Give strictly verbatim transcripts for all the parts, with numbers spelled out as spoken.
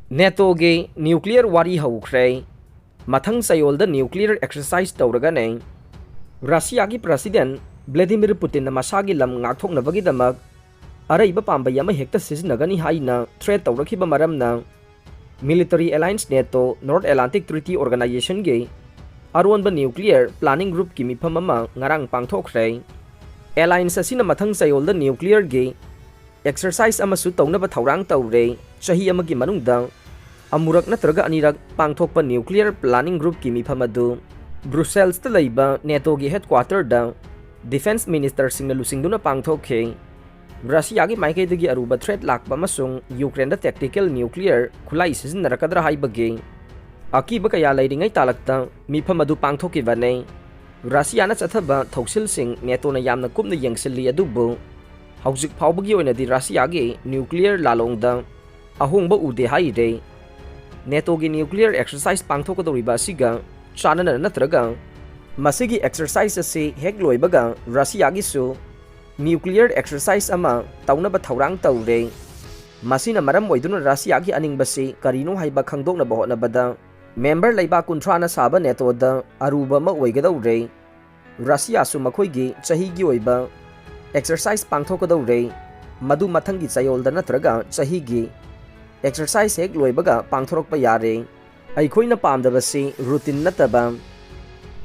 ꯅꯦꯇꯣꯒꯤ nuclear ꯋꯥꯔꯤ ꯍꯧꯈ꯭ꯔꯦ꯫ ꯃꯊꯪ ꯆꯌꯣꯜꯗ ꯅ꯭ꯌꯨꯀ꯭ꯂꯤꯌꯔ ꯑꯦꯛꯁꯔꯁꯥꯏꯁ ꯇꯧꯔꯒꯅꯤ꯫ ꯔꯁꯤꯌꯥꯒꯤ ꯄ꯭ꯔꯁꯤꯗꯦꯟ ꯚ꯭ꯂꯦꯗꯤꯃꯤꯔ ꯄꯨꯇꯤꯟꯅ ꯃꯁꯥꯒꯤ ꯂꯝ ꯉꯥꯛꯊꯣꯛꯅꯕꯒꯤꯗꯃꯛ ꯑꯔꯩꯕ ꯄꯥꯝꯕꯩ ꯑꯃ ꯍꯦꯛꯇ ꯁꯤꯖꯤꯟꯅꯒꯅꯤ ꯍꯥꯏꯅ ꯊ꯭ꯔꯦꯠ ꯇꯧꯔꯛꯈꯤꯕ ꯃꯔꯝꯅ, military alliance NATO North Atlantic treaty ꯑꯣꯔꯒꯅꯥꯏꯖꯦꯁꯟꯒꯤ ꯑꯔꯣꯟꯕ ꯅ꯭ꯌꯨꯀ꯭ꯂꯤꯌꯔ ꯄ꯭ꯂꯥꯅꯤꯡ ꯒ꯭ꯔꯨꯞꯀꯤ ꯃꯤꯐꯝ ꯑꯃ ꯉꯔꯥꯡ ꯄꯥꯡꯊꯣꯛꯈ꯭ꯔꯦ꯫ ꯑꯦꯂꯥꯏꯟꯁ ꯑꯁꯤꯅ ꯃꯊꯪ ꯆꯌꯣꯜꯗ ꯅ꯭ꯌꯨꯀ꯭ꯂꯤꯌꯔꯒꯤ ꯑꯦꯛꯁꯔꯁꯥꯏꯁ ꯑꯃꯁꯨ ꯇꯧꯅꯕ ꯊꯧꯔꯥꯡ ꯇꯧꯔꯦ꯫ ꯆꯍꯤ ꯑꯃꯒꯤ ꯃꯅꯨꯡꯗ ꯑꯃꯨꯔꯛ ꯅꯠꯇ꯭ꯔꯒ ꯑꯅꯤꯔꯛ ꯄꯥꯡꯊꯣꯛꯄ ꯅ꯭ꯌꯨꯀ꯭ꯂꯤꯌꯔ ꯄ꯭ꯂꯥꯅꯤꯡ ꯒ꯭ꯔꯨꯞꯀꯤ ꯃꯤꯐꯝ ꯑꯗꯨ ꯕ꯭ꯔꯨꯁꯦꯜꯁꯇ ꯂꯩꯕ ꯅꯦꯇꯣꯒꯤ ꯍꯦꯗꯀ꯭ꯋꯥꯇꯔꯗ ꯗꯤꯐꯦꯟꯁ ꯃꯤꯅꯤꯁꯇꯔꯁꯤꯡꯅ ꯂꯨꯆꯤꯡꯗꯨꯅ ꯄꯥꯡꯊꯣꯛꯈꯤ꯫ ꯔꯁꯤꯌꯥꯒꯤ ꯃꯥꯏꯀꯩꯗꯒꯤ ꯑꯔꯨꯕ ꯊ꯭ꯔꯦꯠ ꯂꯥꯛꯄ ꯑꯃꯁꯨꯡ ꯌꯨꯀ꯭ꯔꯦꯟꯗ ꯇꯦꯛꯇꯤꯀꯦꯜ ꯅ꯭ꯌꯨꯀ꯭ꯂꯤꯌꯔ ꯈꯨꯠꯂꯥꯏ ꯁꯤꯖꯤꯟꯅꯔꯛꯀꯗ꯭ꯔꯥ ꯍꯥꯏꯕꯒꯤ ꯑꯀꯤꯕ ꯀꯌꯥ ꯂꯩꯔꯤꯉꯩ ꯇꯥꯂꯛꯇ ꯃꯤꯐꯝ ꯑꯗꯨ ꯄꯥꯡꯊꯣꯛꯈꯤꯕꯅꯤ꯫ ꯔꯁꯤꯌꯥꯅ ꯆꯠꯊꯕ ꯊꯧꯁꯤꯜꯁꯤꯡ ꯅꯦꯇꯣꯅ ꯌꯥꯝꯅ ꯀꯨꯞꯅ ꯌꯦꯡꯁꯤꯜꯂꯤ, ꯑꯗꯨꯕꯨ ꯍꯧꯖꯤꯛ ꯐꯥꯎꯕꯒꯤ ꯑꯣꯏꯅꯗꯤ ꯔꯁꯤꯌꯥꯒꯤ ꯅ꯭ꯌꯨꯀ꯭ꯂꯤꯌꯔ ꯂꯥꯂꯣꯡꯗ ꯑꯍꯣꯡꯕ ꯎꯗꯦ ꯍꯥꯏꯔꯦ꯫ ꯅꯦꯇꯣꯒꯤ ꯅ꯭ꯌꯨꯀ꯭ꯂꯤꯌꯔ ꯑꯦꯛꯁꯔꯁꯥꯏꯁ ꯄꯥꯡꯊꯣꯛꯀꯗꯧꯔꯤꯕ ꯑꯁꯤꯒ ꯆꯥꯟꯅꯅ ꯅꯠꯇ꯭ꯔꯒ ꯃꯁꯤꯒꯤ ꯑꯦꯛꯁꯔꯁꯥꯏꯁ ꯑꯁꯤ ꯍꯦꯛ ꯂꯣꯏꯕꯒ ꯔꯁꯤꯌꯥꯒꯤꯁꯨ ꯅ꯭ꯌꯨꯀ꯭ꯂꯤꯌꯔ ꯑꯦꯛꯁꯔꯁꯥꯏꯁ ꯑꯃ ꯇꯧꯅꯕ ꯊꯧꯔꯥꯡ ꯇꯧꯔꯦ꯫ ꯃꯁꯤꯅ ꯃꯔꯝ ꯑꯣꯏꯗꯨꯅ ꯔꯁꯤꯌꯥꯒꯤ ꯑꯅꯤꯡꯕꯁꯤ ꯀꯔꯤꯅꯣ ꯍꯥꯏꯕ ꯈꯪꯗꯣꯛꯅꯕ ꯍꯣꯠꯅꯕꯗ ꯃꯦꯝꯕꯔ ꯂꯩꯕꯥꯛ ꯀꯨꯟꯊ꯭ꯔꯥꯅ ꯁꯥꯕ ꯅꯦꯇꯣꯗ ꯑꯔꯨꯕ ꯑꯃ ꯑꯣꯏꯒꯗꯧꯔꯦ꯫ ꯔꯁꯤꯌꯥꯁꯨ ꯃꯈꯣꯏꯒꯤ ꯆꯍꯤꯒꯤ ꯑꯣꯏꯕ ꯑꯦꯛꯁꯔꯁꯥꯏꯁ ꯄꯥꯡꯊꯣꯛꯀꯗꯧꯔꯦ꯫ ꯃꯗꯨ ꯃꯊꯪꯒꯤ ꯆꯌꯣꯜꯗ ꯅꯠꯇ꯭ꯔꯒ ꯆꯍꯤꯒꯤ ꯑꯦꯛꯁꯔꯁꯥꯏꯁ ꯍꯦꯛ ꯂꯣꯏꯕꯒ ꯄꯥꯡꯊꯣꯔꯛꯄ ꯌꯥꯔꯦ꯫ ꯑꯩꯈꯣꯏꯅ ꯄꯥꯝꯗꯕꯁꯤ ꯔꯨꯇꯤꯟ ꯅꯠꯇꯕ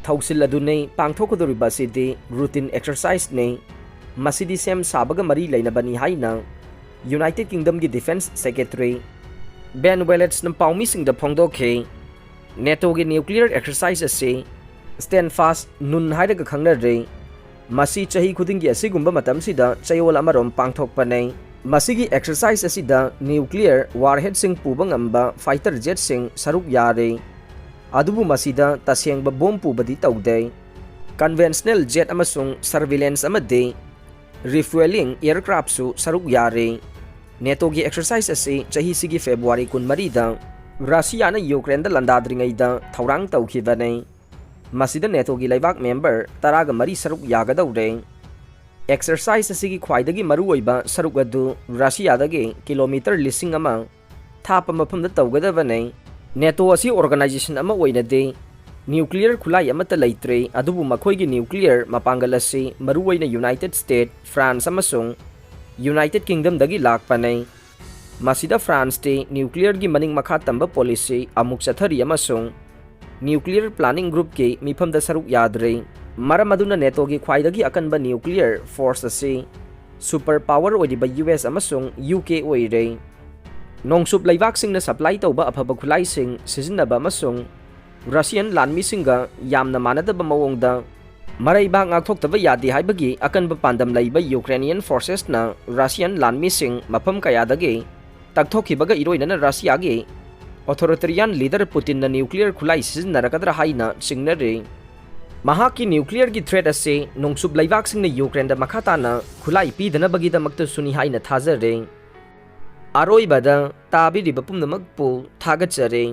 ꯊꯧꯁꯤꯜ ꯑꯗꯨꯅꯤ꯫ ꯄꯥꯡꯊꯣꯛꯀꯗꯧꯔꯤꯕ ꯑꯁꯤꯗꯤ ꯔꯨꯇꯤꯟ ꯑꯦꯛꯁꯔꯁꯥꯏꯁꯅꯤ꯫ ꯃꯁꯤꯗꯤ ꯁꯦꯝ ꯁꯥꯕꯒ ꯃꯔꯤ ꯂꯩꯅꯕꯅꯤ ꯍꯥꯏꯅ ꯌꯨꯅꯥꯏꯇꯦꯗ ꯀꯤꯡꯗꯝꯒꯤ ꯗꯤꯐꯦꯟꯁ ꯁꯦꯀ꯭ꯔꯦꯇꯔꯤ ꯕꯦꯟ ꯋꯦꯂꯦꯠꯁꯅ ꯄꯥꯎꯃꯤꯁꯤꯡꯗ ꯐꯣꯡꯗꯣꯛꯈꯤ꯫ ꯅꯦꯇꯣꯒꯤ ꯅ꯭ꯌꯨꯀ꯭ꯂꯤꯌꯔ ꯑꯦꯛꯁꯔꯁꯥꯏꯁ ꯑꯁꯤ ꯁ꯭ꯇꯦꯟꯐꯥꯁ ꯅꯨꯟ ꯍꯥꯏꯔꯒ ꯈꯪꯅꯔꯦ꯫ ꯃꯁꯤ ꯆꯍꯤ ꯈꯨꯗꯤꯡꯒꯤ ꯑꯁꯤꯒꯨꯝꯕ ꯃꯇꯝꯁꯤꯗ ꯆꯌꯣꯜ ꯑꯃꯔꯣꯝ ꯄꯥꯡꯊꯣꯛꯄꯅꯤ꯫ ꯃꯁꯤꯒꯤ ꯑꯦꯛꯁꯔꯁꯥꯏꯁ ꯑꯁꯤꯗ ꯅ꯭ꯌꯨꯀ꯭ꯂꯤꯌꯔ ꯋꯥꯔꯍꯦꯗꯁꯤꯡ ꯄꯨꯕ ꯉꯝꯕ ꯐꯥꯏꯇꯔ ꯖꯦꯠꯁꯤꯡ ꯁꯔꯨꯛ ꯌꯥꯔꯦ꯫ ꯑꯗꯨꯕꯨ ꯃꯁꯤꯗ ꯇꯁꯦꯡꯕ ꯕꯣꯝ ꯄꯨꯕꯗꯤ ꯇꯧꯗꯦ꯫ ꯀꯟꯚꯦꯟꯁꯅꯦꯜ ꯖꯦꯠ ꯑꯃꯁꯨꯡ ꯁꯔꯚꯤꯂꯦꯟꯁ ꯑꯃꯗꯤ ꯔꯤꯐ꯭ꯌꯨꯑꯦꯂꯤꯡ ꯑꯦꯌꯔꯀ꯭ꯔꯥꯐꯁꯨ ꯁꯔꯨꯛ ꯌꯥꯔꯦ꯫ ꯅꯦꯇꯣꯒꯤ ꯑꯦꯛꯁꯔꯁꯥꯏꯁ ꯑꯁꯤ ꯆꯍꯤꯁꯤꯒꯤ ꯐꯦꯕ꯭ꯔꯨꯋꯥꯔꯤ ꯀꯨꯟꯃꯔꯤꯗ ꯔꯁꯤꯌꯥꯅ ꯌꯨꯀ꯭ꯔꯦꯟꯗ ꯂꯥꯟꯗꯥꯗ꯭ꯔꯤꯉꯩꯗ ꯊꯧꯔꯥꯡ ꯇꯧꯈꯤꯕꯅꯤ꯫ ꯃꯁꯤꯗ ꯅꯦꯇꯣꯒꯤ ꯂꯩꯕꯥꯛ ꯃꯦꯝꯕꯔ ꯇꯔꯥꯒ ꯃꯔꯤ ꯁꯔꯨꯛ ꯌꯥꯒꯗꯧꯔꯦ꯫ ꯑꯦꯛꯁꯔꯁꯥꯏꯁ ꯑꯁꯤꯒꯤ ꯈ꯭ꯋꯥꯏꯗꯒꯤ ꯃꯔꯨꯑꯣꯏꯕ ꯁꯔꯨꯛ ꯑꯗꯨ ꯔꯁꯤꯌꯥꯗꯒꯤ ꯀꯤꯂꯣꯃꯤꯇꯔ ꯂꯤꯁꯤꯡ ꯑꯃ ꯊꯥꯞꯄ ꯃꯐꯝꯗ ꯇꯧꯒꯗꯕꯅꯤ꯫ ꯅꯦꯇꯣ ꯑꯁꯤ organization ꯑꯃ ꯑꯣꯏꯅꯗꯤ nuclear ꯈꯨꯠꯂꯥꯏ ꯑꯃꯠꯇ ꯂꯩꯇ꯭ꯔꯦ, ꯑꯗꯨꯕꯨ ꯃꯈꯣꯏꯒꯤ nuclear ꯃꯄꯥꯡꯒꯜ ꯑꯁꯤ ꯃꯔꯨꯑꯣꯏꯅ United States, France ꯑꯃꯁꯨꯡ United Kingdomꯗꯒꯤ ꯂꯥꯛꯄꯅꯤ꯫ ꯃꯁꯤꯗ Franceꯇꯤ nuclearꯒꯤ ꯃꯅꯤꯡ ꯃꯈꯥ ꯇꯝꯕ policy ꯑꯃꯨꯛ ꯆꯠꯊꯔꯤ ꯑꯃꯁꯨꯡ nuclear planning groupꯀꯤ ꯃꯤꯐꯝꯗ ꯁꯔꯨꯛ ꯌꯥꯗ꯭ꯔꯦ꯫ ꯃꯔꯝ ꯑꯗꯨꯅ ꯅꯦꯇꯣꯒꯤ ꯈ꯭ꯋꯥꯏꯗꯒꯤ ꯑꯀꯟꯕ nuclear force ꯑꯁꯤ super power ꯑꯣꯏꯔꯤꯕ U S ꯑꯃꯁꯨꯡ U K ꯑꯣꯏꯔꯦ꯫ ꯅꯣꯡꯆꯨꯞ ꯂꯩꯕꯥꯛꯁꯤꯡꯅ supply ꯇꯧꯕ ꯑꯐꯕ ꯈꯨꯠꯂꯥꯏꯁꯤꯡ ꯁꯤꯖꯤꯟꯅꯕ ꯑꯃꯁꯨꯡ Russian ꯂꯥꯟꯃꯤꯁꯤꯡꯒ ꯌꯥꯝꯅ ꯃꯥꯟꯅꯗꯕ ꯃꯑꯣꯡꯗ ꯃꯔꯩꯕꯥꯛ ꯉꯥꯛꯊꯣꯛꯇꯕ ꯌꯥꯗꯦ ꯍꯥꯏꯕꯒꯤ ꯑꯀꯟꯕ ꯄꯥꯟꯗꯝ ꯂꯩꯕ Ukrainian forcesꯅ Russian ꯂꯥꯟꯃꯤꯁꯤꯡ ꯃꯐꯝ ꯀꯌꯥꯗꯒꯤ ꯇꯛꯊꯣꯛꯈꯤꯕꯒ ꯏꯔꯣꯏꯅꯅ Russiaꯒꯤ authoritarian leader Putinꯅ nuclear ꯈꯨꯠꯂꯥꯏ ꯁꯤꯖꯤꯟꯅꯔꯛꯀꯗ꯭ꯔꯥ ꯍꯥꯏꯅ ꯆꯤꯡꯅꯔꯤ꯫ ꯃꯍꯥꯛꯀꯤ nuclearꯒꯤ threat ꯑꯁꯤ ꯅꯣꯡꯆꯨꯞ ꯂꯩꯕꯥꯛꯁꯤꯡꯅ Ukraineꯗ ꯃꯈꯥ ꯇꯥꯅ ꯈꯨꯠꯂꯥꯏ ꯄꯤꯗꯅꯕꯒꯤꯗꯃꯛꯇꯁꯨꯅꯤ ꯍꯥꯏꯅ ꯊꯥꯖꯔꯤ꯫ ꯑꯔꯣꯏꯕꯗ ꯇꯥꯕꯤꯔꯤꯕ ꯄꯨꯝꯅꯃꯛꯄꯨ ꯊꯥꯒꯠꯆꯔꯤ꯫